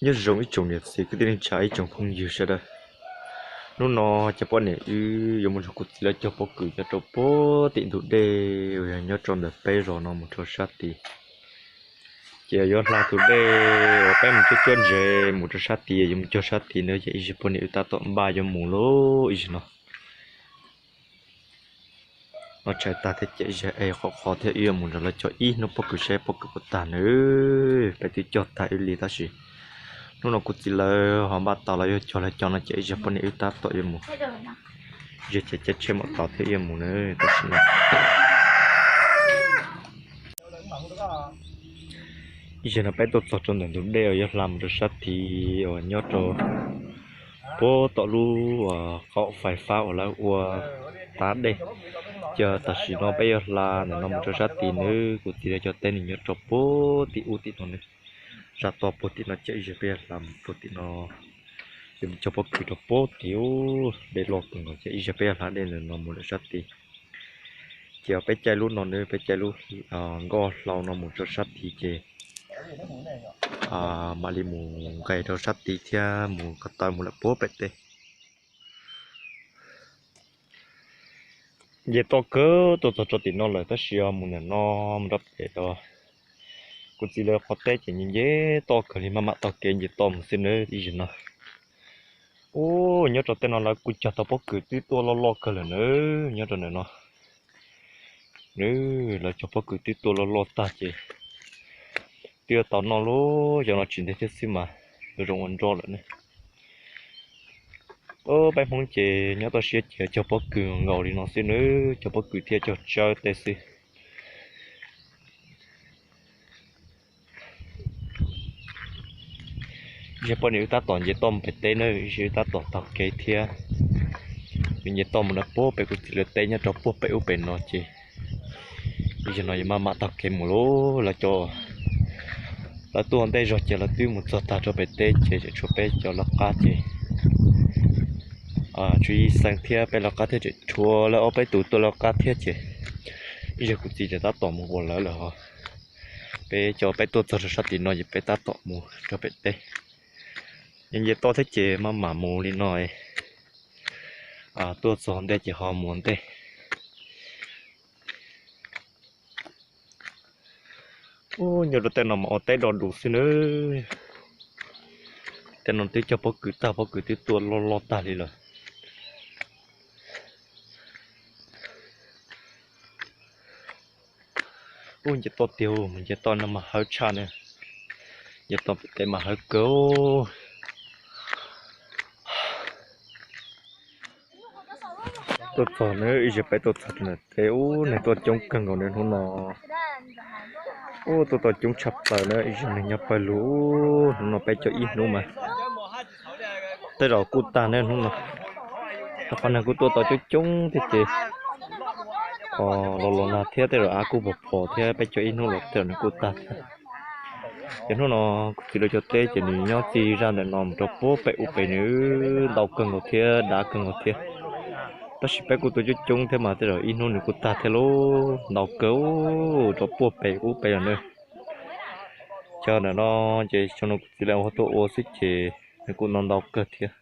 Nyob zoo ib tsoom niam txiv kwv tij neej tsa ib tsoom phooj ywg sawv daws. Hnub no ces poj niam wb yuav mus nrog kuv txiv lawv cog pob kws nyob rau puag tim ntug dej uas yog nyob rau ntawm peb zos no mus rau sab tid. Ces yuav hla tus dej uas peb mus cuab cuab ntses mus rau sab tid, yuav mus cog sab tid na, ces ib zaug poj niam wb tab tom npaj yuav mus lauj ib zaug no. No tshais tag thiab ces ib zaug es qhov qhov thiab wb yuav mus nrog lawv cog ib hnub pob kws saib pob kws puas tag na. Peb twb cog tag ib li tab sis hnub no kuv txiv lawv ho npaj tau lawv yuav cog lawv cov no ces ib zaug poj niam wb tab tom yuav mus. Ib zaug ces caij tsheb mam tau thiab yuav mus na, tab sis no ib zaug no peb tuaj txog rau ntawm ntug dej uas yuav hla mus rau sab tid uas nyob rau puag tom lub qaum fais fab uas lawv ua tav dej. Ces tam sim no peb yuav hla ntawm no mus rau sab tid nawb, kuv txiv lawv cov teb nws nyob rau puag tim ub tim no nawb. Zaj toj puag tim no ces ib zaug peb yuav hla mus puag tim no, yuav mus cog pob kws rau puag tim ub, dej loj kawg nkaus ces ib zaug peb yuav hla dej ntawm no mus lawm sab tid. Ces peb caij lub no nawb, peb caij lub nkoj hlau no mus rau sab tid ces mam li mus nqes rau sab tid thiab mus ko taw mus lawm puag pem teb. Nce toj kawg tuaj txog rau tim no lawm tab sis mus ntawm no mus rau pem rau kuv txiv lawv qhov teb ces nce toj kawg li, maj mam taug kev nce toj mus xwb nawb ib zaug no. Ub, nyob rau tej no lawv kuj cog tau pob kws twb tuaj loj loj kawg lawm nawb, nyob rau ntawm no. Nws lawv cog pob kws twb tuaj loj loj tag ces twb yuav tau noj lauj, yog no tsis ntev thiab xwb mas zoo ua nroj lawm ne. Peb Hmoob ces nyob toj siab ces cog pob kws nkaus li no xwb nawb, cog pob kws thiab cog tsawb tej xwb. Ib zaug poj niam wb tab tom nce toj mus pem teb na, ib zaug wb tab tom taug kev thiab. Wb nce toj mus rau puag pem kuv txiv lawv teb nyob rau puag pem ub pem no ces ib zaug no yuav maj mam taug kev mus lauj. Lawv cov, lawv tuaj ntej zog ces lawv twb mus txog tag rau pem teb ces tseem tshuav peb cov lawv qab ces tshuav ib xeem thiab peb lawv qab thiab, tseem tshuav lawv ob peb tus tuaj lawv qab thiab ces ib zaug kuv txiv tseem tab tom mus ua lawv lawm ho. Peb cov peb tuaj txog rau sab tim no ces peb tab tom mus rau pem teb. Nce nce toj thiab ces maj mam mus li no, tuaj txog ntej ces ho mus ntej. Ub, nyob rau tej no mas ua teb do dus xwb nawb. Tej no twb cog pob kws tag, pob kws twb tuaj loj loj tag li lawm. Ub, nce toj tiag, nce toj no mas hawv tshaj na. Nce toj pem teb mas hawv kawg. Tuaj txog na, ib zaug peb tuaj txog rau ntawm teb ub, neeg tuaj coob kawg nkaus na hnub no. Ub, tuaj tau coob tshaj plaws na, ib zaug neeg nyob pawg lug. Hnub no peb cog ib hnub mas tej zaum kuj tag na hnub no. Rau qhov neeg kuj tuaj tau coob coob thiab ces los los nag thiab tej zaum av kuj pos pos thiab, peb cog ib hnub los tej zaum nws kuj tag thiab. Ces hnub no kuv txiv lawv cov teb ces nws nyob txij zaj ntawm no mus rau puag pem ub pem nws ntau kawg nkaus thiab dav kawg nkaus thiab. Tab sis peb kuj tuaj coob coob thiab mas tej zaum ib hnub nws kuj tag thiab lauj, ntau kawg rau puag pem ub pem lawm na. Cov ntawm no ces cov no kuv txiv lawv ua tuaj ua xwb ces nws kuj ntau ntau kawg thiab.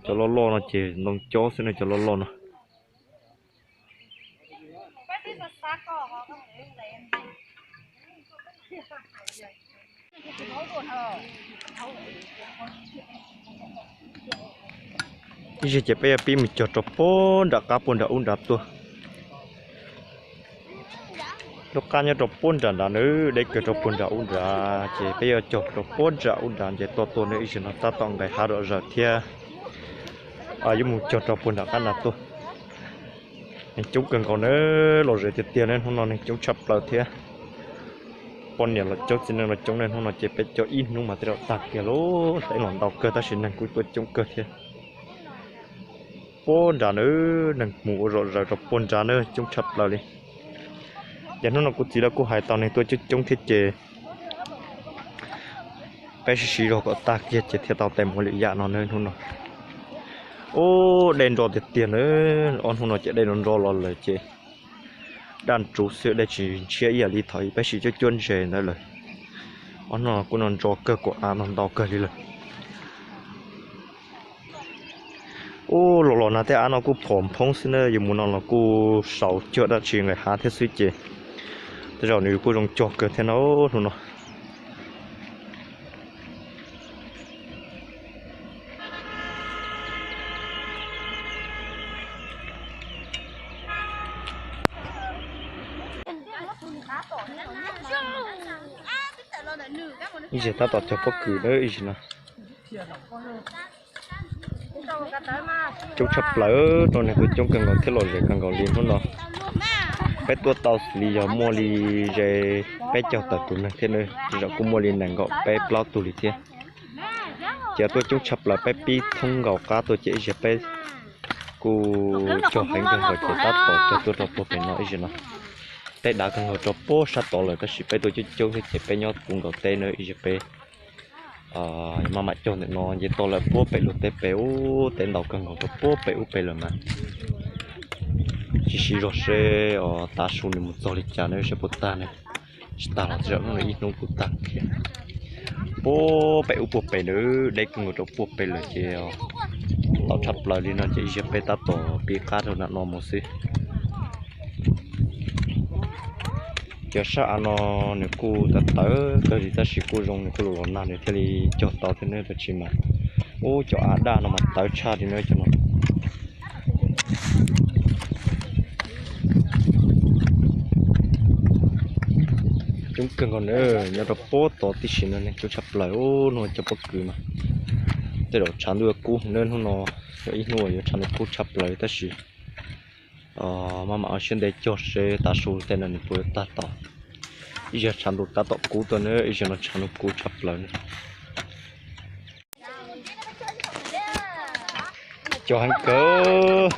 Cov loj loj no ces ntoo cob xwb na, cov loj loj no. Ib zaug ces peb yuav pib mus cog rau puag nram qab puag nram ub nrad tuaj. Lub qab nyob rau puag nram nrad nawb, deb kawg rau puag nram ub nrad ces peb yuav cog rau puag nram ub nrad nce toj tuaj nawb. Ib zaug no tab tom nqes hav zom zaws thiab yuav mus cog rau puag nram qab nrad tuaj. Neeg coob kawg nkaus na, lom zem tiag tiag na, hnub no neeg coob tshaj plaws thiab. Poj niam los coob, txiv neej los coob na, hnub no ces peb cog ib hnub mas tej zaum tag kiag lauj, teb los ntau kawg tab sis neeg kuj tuaj coob kawg thiab. Puag nrad na, neeg mus ua zom zaws rau puag nrad na, coob tshaj plaws li. Ces hnub no kuv txiv lawv kuj hais tau neeg tuaj coob coob thiab ces peb sib siv zog kom tag kiag ces thiaj tau tais mus lwm yam no na hnub no. Ub, dej nro tiag tiag na, ob hnub no ces dej nro nro los lawm ces daj ntsuv xwb, dej tsis ntshiab ib yam li thaum peb sim cuab cuab ntses ntawd lawm. Ob hnub no kuj no ntso kawg, kuj av no ntau kawg li lawm. Ub, los los nag tej av no kuj phom phoob xwb na, yus mus no los kuj sau cuag dab tsi nqis hav thiab xwb ces tej zaum nws kuj zoo cog kawg thiab no hnub no. Ib zig tab tom cog pob kws na ib zig no. Coob tshaj plaws, rau neeg tuaj coob kawg nkaus thiab lom zem kawg nkaus li hnub no. Peb tuaj tau xws li yog muaj li ze peb caug tawm tus neeg thiab na, tej zaum kuj muaj li nees nkaum peb plaub tug li thiab. Ces tuaj coob tshaj plaws, peb pib thoob nkaus qab tuaj ces ib zig peb kuj cog heev kawg nkaus ces tab tom cog tuaj rau puag pem no ib zig no. Teb dav kawg nkaus rau puag sab tod lawm tab sis peb tuaj coob coob thiab ces peb nyob puag nkaus teb na ib zig peb maj mam cog ntawm no nce toj lawm puag pem luag teb pem ub, teb ntau kawg nkaus rau puag pem ub pem lawm mas tsis siv zog seb tav su nws mus txog li cas na, seb puas tag ne. Tsis tag los tej zaum hnub no ib hnub kuj tag kiag. Puag pem ub puag pem na, deb kawg nkaus rau puag pem lawm ces tau tshaj plaws li no ces ib zig peb tab tom pib qab rau nram no mus xwb. Cov sab av no nws kuj tawv tawv kawg li tab sis kuj zoo nws kuj los los nag nws thiaj li cog tau thiab ne, tab sis mas ub cov av daj no mas tawv tshaj li na cov no. Coob kawg nkaus na, nyob rau puag tod tib si no coob tshaj plaws ub, hnub no cog pob kws mas tej zaum tshav ntuj kub na hnub no, yog ib hnub uas yuav tshav ntuj kub tshaj plaws tab sis maj mam ua siab ntev cog seb tav su tej no nws puas yuav tag tau. Ib zig tshav ntuj tab tom kub tuaj na, ib zig no tshav ntuj kub tshaj plaws na. Cog heev kawg,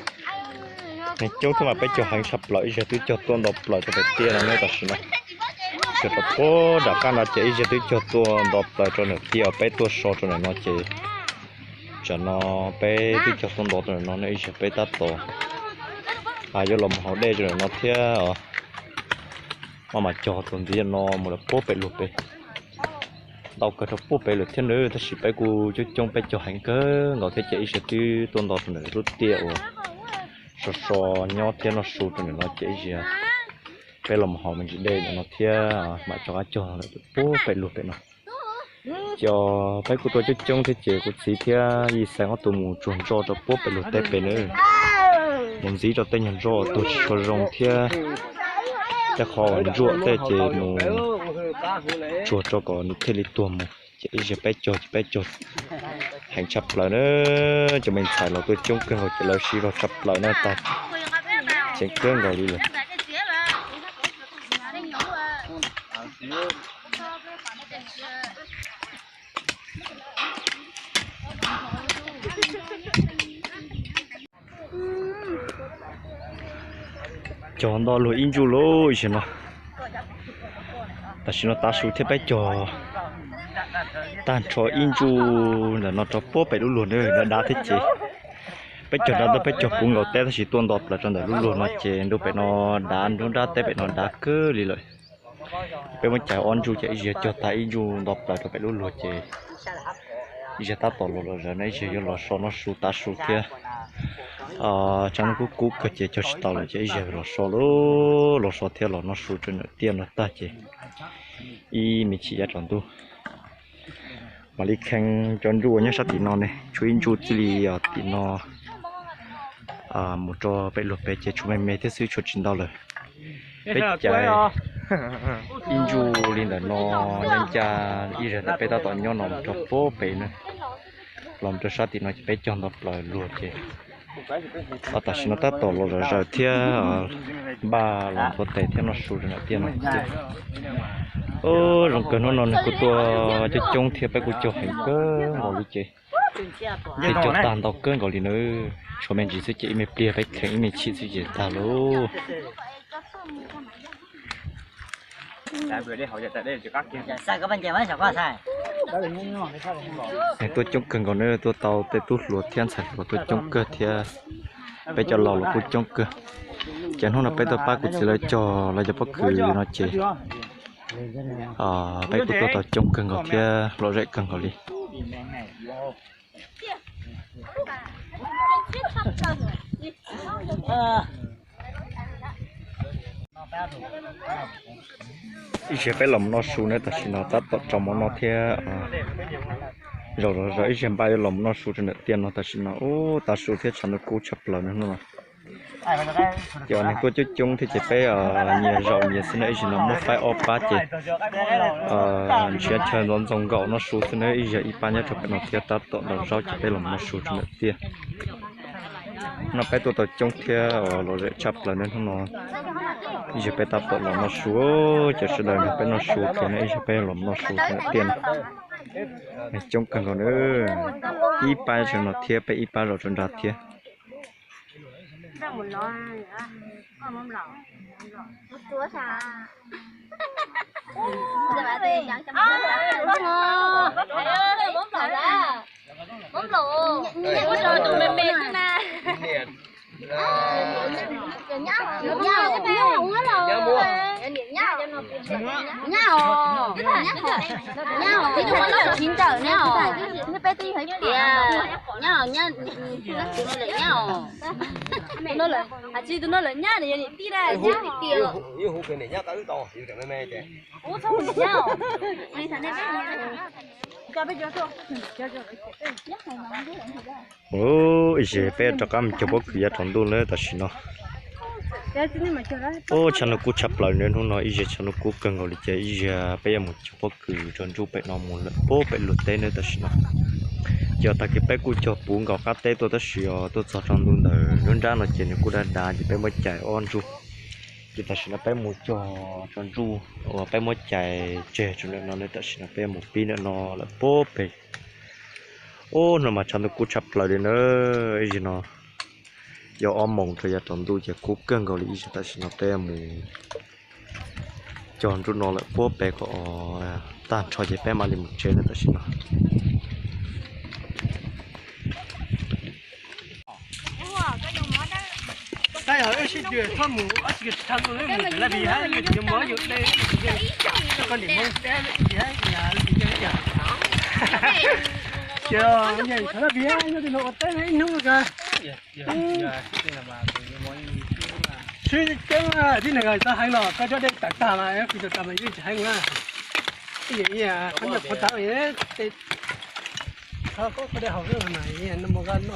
neeg coob thiab mas peb cog heev tshaj plaws, ib zig twb cog tuaj nto plaws rau pem tiaj no na tam sim no. Cog rau puag nram qab no ces ib zig twb cog tuaj nto plaws rau nram tiaj, peb tuaj so rau nram no ces tsam no peb twb cog tuaj nto rau nram no ne, ib zig peb tab tom yuav los mus haus dej rau nram no thiab. Maj mam cog tus ntiv no mus lawm puag pem luag pem, ntau kawg rau puag pem lawm thiab na, tab sis peb kuj coob coob peb cog heev kawg nkaus thiab ces ib zig twb tuaj nto rau nram lub tiaj uas so so nyob thiab noj su rau nram no ces ib zig peb los mus haus me ntsis dej nram no thiab mam rov qab cog lawm puag pem luag pem no. Ces peb kuj tuaj coob coob thiab ces kuv txiv thiab Yij Xeeb ob tug mus tsuag ntso rau puag pem luag teb pem na, mus ntxiv rau tej nyuag ntso uas tuag tsis tshua zoo thiab tej qhov uas ntsuab tej ces mus tsuag rau kom nws thiaj li tuag mus. Ces ib zig peb cog ces peb cog heev tshaj plaws na, cov me ntxhais los tuaj coob kawg nkaus ces lawv siv zog tshaj plaws na, tag ceev kawg nkaus li lawm. Cog nto luag ib ntsuj lawm ib zig no. Tam sim no tav su thiab peb cog tag nrho ib ntsuj ntawm no rau puag pem lub luag na, dav dav thiab ces peb cog dav ntawd peb cog puv nkaus teb tab sis tuaj nto plaws rau ntawm lub luag no ces ntu pem no dav, nruab nrab teb pem no dav kawg li lawm. Peb muab cais ob ntsuj ces ib zig cog tag ib ntsuj nto plaws rau pem lub luag ces ib zig tab tom los los zaws no ib zig yuav los so noj su tav su thiab. Tshav ntuj kub kub kawg ces cog tsis tau lawm ces ib zig los so, los so thiab los noj su rau nram tiaj no tag ces ib me chim yav tsaus ntuj mam li kheej cov ntsuj uas nyob sab tim no ne, tshuav ib ntsuj txij li tim no mus rau pem luag pem ces tshuav me me thiab xwb, tshuav tsis ntau lawm. Peb cais ib ntsuj li ntawm no ncaj ncaj ib zig ntawm peb tab tom nyob no mus rau puag pem na, los rau sab tim no ces peb cog nto plaws luag ces tam sim no tab tom los zaws zaws thiab npaj los ntxuav tes thiab noj su rau nram tiaj no. Zoo kawg hnub no neeg kuj tuaj coob coob thiab peb kuj cog heev kawg nkaus li ces peb cog tag ntau kawg nkaus li na, tshuav me ntsis xwb ces ib me pliag peb kheej ib me chim xwb ces tag lauj. Tuaj coob kawg nkaus na, tuaj tau tej tub hluas thiab ntxhais hluas tuaj coob kawg thiab peb cov laus los kuj coob kawg. Ces hnub no peb tuaj pab kuv txiv lawv cog lawv cov pob kws no ces Peb kuj tuaj tau coob kawg nkaus thiab lom zem kawg nkaus li. Ib zaug peb los noj su na, tam sim no tab tom tsaus mov noj thiab. Zaum zaum zaum ib zaug npaj yuav los noj su rau ntawm tiaj no, tam sim no ub tav su thiab tshav ntuj kub tshaj plaws na hnub no. Ces neeg tuaj coob coob thiab ces peb nyias zaum nyias xwb na, ib zaug no muab faib ob pab ces nrhiav chaw ntxov ntxoo nkaus noj su xwb na, ib zaug ib pab nyob rau pem no thiab tab tom ntaus zaub ces peb los noj su rau ntawm tiaj. No peb tuaj tau coob thiab lom zem tshaj plaws na hnub no. Ib zaug peb tab tom los noj su, ces sawv daws nrog peb noj su thiab na, ib zaug peb los noj su rau ntawm tiaj na. Coob kawg nkaus na, ib pab zaum no thiab peb ib pab zaum rau nrad thiab. Nyab os, nyab os, ib tug muab lub tsis ntawm ne os, peb twb yog ib tiam, nyab os, nyab, tus no lawm nyab os, tus no lawm, hais tsis tus no lawm nyab ne, yog niam tij na. Ub, ib zes peb rov qab mus cog pob kws yav tsaus ntuj lawm tam sim no. Ub, tshav ntuj kub tshaj plaws na hnub no, ib zes tshav ntuj kub kawg nkaus li ces ib zes peb yuav mus cog pob kws rau ntsuj pem no mus lawm puag pem luag teb na tam sim no. Ces tag kis peb kuj cog puv nkaus qab teb tuaj tab sis os tuaj txog tsaus ntuj ntawm lub nrab no ces nws kuj dav dav ces peb muab cais ob ntsuj. Ces tam sim no peb mus cog tsaus ntuj uas peb muab cais tseg rau ntawm no na, tam sim no peb mus pib ntawm no lawm puag pem. Ub, no mas tshav ntuj kub tshaj plaws li na, ib zes no yog ob moos rau yav tsaus ntuj ces kub kawg nkaus li, ib zes tam sim no peb mus cog ntsuj no lawm puag pem kom tag nrho ces peb mam li mus tsev na tam sim no. Sib ceeb tib neeg txawj heev los koj coj dej tawm tag mas kuv cov tas mas yeej tsis heev na.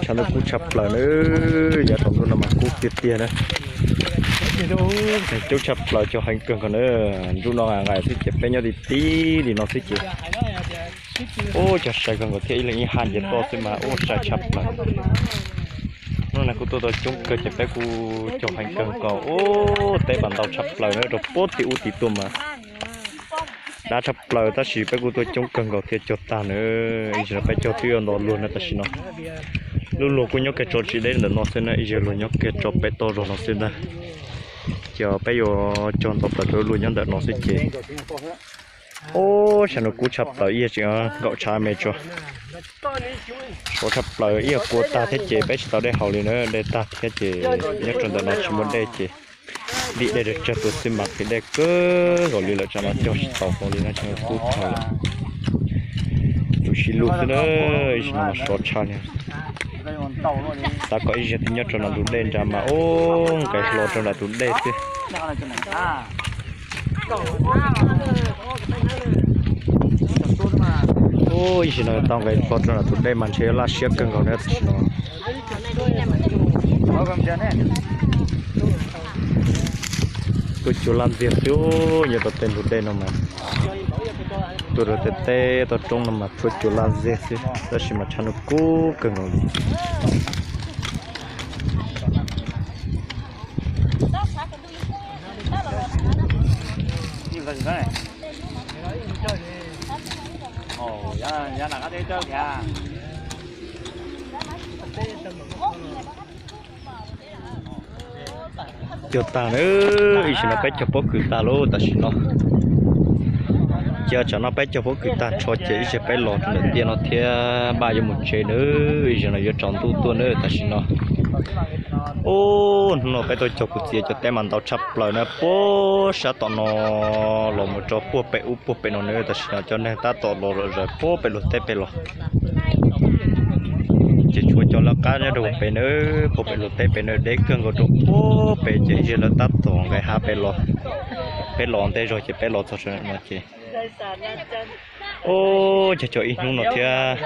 Tshav ntuj kub tshaj plaws na, yav tsaus ntuj no mas kub tiag tiag na. Coob tshaj plaws, cog heev kawg nkaus na. Nruj no nqaim xwb ces peb nyob ti ti li no xwb ces ub cog sai kawg nkaus thiab, ib leeg ib haj nce toj xwb mas ub sai tshaj plaws. Hnub no kuj tuaj tau coob kawg ces peb kuj cog heev kawg nkaus. Ub, teb mas ntau tshaj plaws na, rau puag tim ub tim tuaj mas dav tshaj plaws tab sis peb kuj tuaj coob kawg nkaus thiab cog tag na. Ib zaug no peb cog twb yuav ntau luag na tam sim no. Lub luag kuj nyob kiag tso tsis deb ntawm no xwb na, ib zaug luag nyob kiag tso pem toj zog no xwb ntag. Ces peb yuav cog ntau plaws rau luag nyob ntawm no xwb ces ub, tshav ntuj kub tshaj plaws, ib yam tseem nkaum tshav me tso. Sov tshaj plaws, ib yam kua tag thiab ces peb tsis tau dej haus li na, dej tag thiab ces nyob rau ntawm no tsis muaj dej ces dim dej rau tsawg tus xwb mas qhis dej kawg nkaus li lawm, tsam no cog tsis tau hlo li na, tshav ntuj kub dhau lawm. Tus sib lug xwb na, ib zaug no mas sov tshaj li. Xav kom ib zaug twb nyob rau nram tus dej nrad mas ub, nqes hlo rau nram tus dej xwb. Ub, ib zaug no tau nqes hlo rau nram tus dej mas ntshe yuav laj siab kawg nkaus na tam sim no. Tuaj cua laj ntxiag xwb, nyob rau tej ntug dej no mas, tuaj rau tej teb toj roob no mas tuaj cua laj ntxiag xwb, tab sis mas tshav ntuj kub kawg nkaus li. Cog tag na, ib zaug no peb cog pob kws tag lauj tam sim no. Ces tsam no peb cog pob kws tag nrho ces ib zaug peb los rau ntawm tiaj no thiab npaj yuav mus tsev na, ib zaug no yuav tsaus ntuj tuaj na tam sim no. Ub, hnub no peb tuaj cog kuv txiv cov teb mas ntau tshaj plaws na, puag sab tom no los mus rau puag pem ub puag pem no na, tam sim no cov neeg tab tom los zom zaws puag pem luag teb pem los. Ces tshuav cov lawv qab nyob rau puag pem na, puag pem luag teb pem na, deb kawg nkaus rau puag pem ces ib zaug lawv tab tom nqes hav pem los, peb los ntej zog ces peb los txog no ces. Ub, cog cov ib hnub no thiab,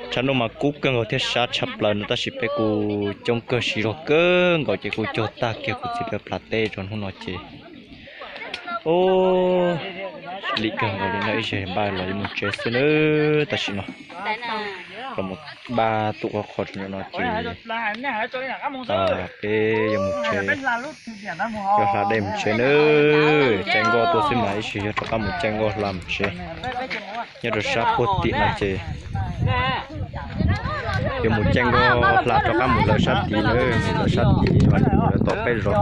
tshav ntuj mas kub kawg nkaus thiab sab tshaj plaws no tab sis peb kuj coob kawg siv zog kawg nkaus ces kuj cog tag kiag kuv txiv lawv plhav teb rau hnub no ces. Ub, lim kawg nkaus li no ib zaug npaj los yuav mus tsev xwb nawb, tam sim no los mus npaj tuaj ua qhov no ces peb yuav mus tsev, yuav hla dej mus tsev nawb. Caij nkoj tuaj xwb mas ib zaug yuav rov qab mus caij nkoj hla mus tsev. Nyob rau sab puag tim no ces yuav mus caij nkoj hla rov qab mus lawv sab tid nawb, mus lawv sab tid mas lawv tom peb zos.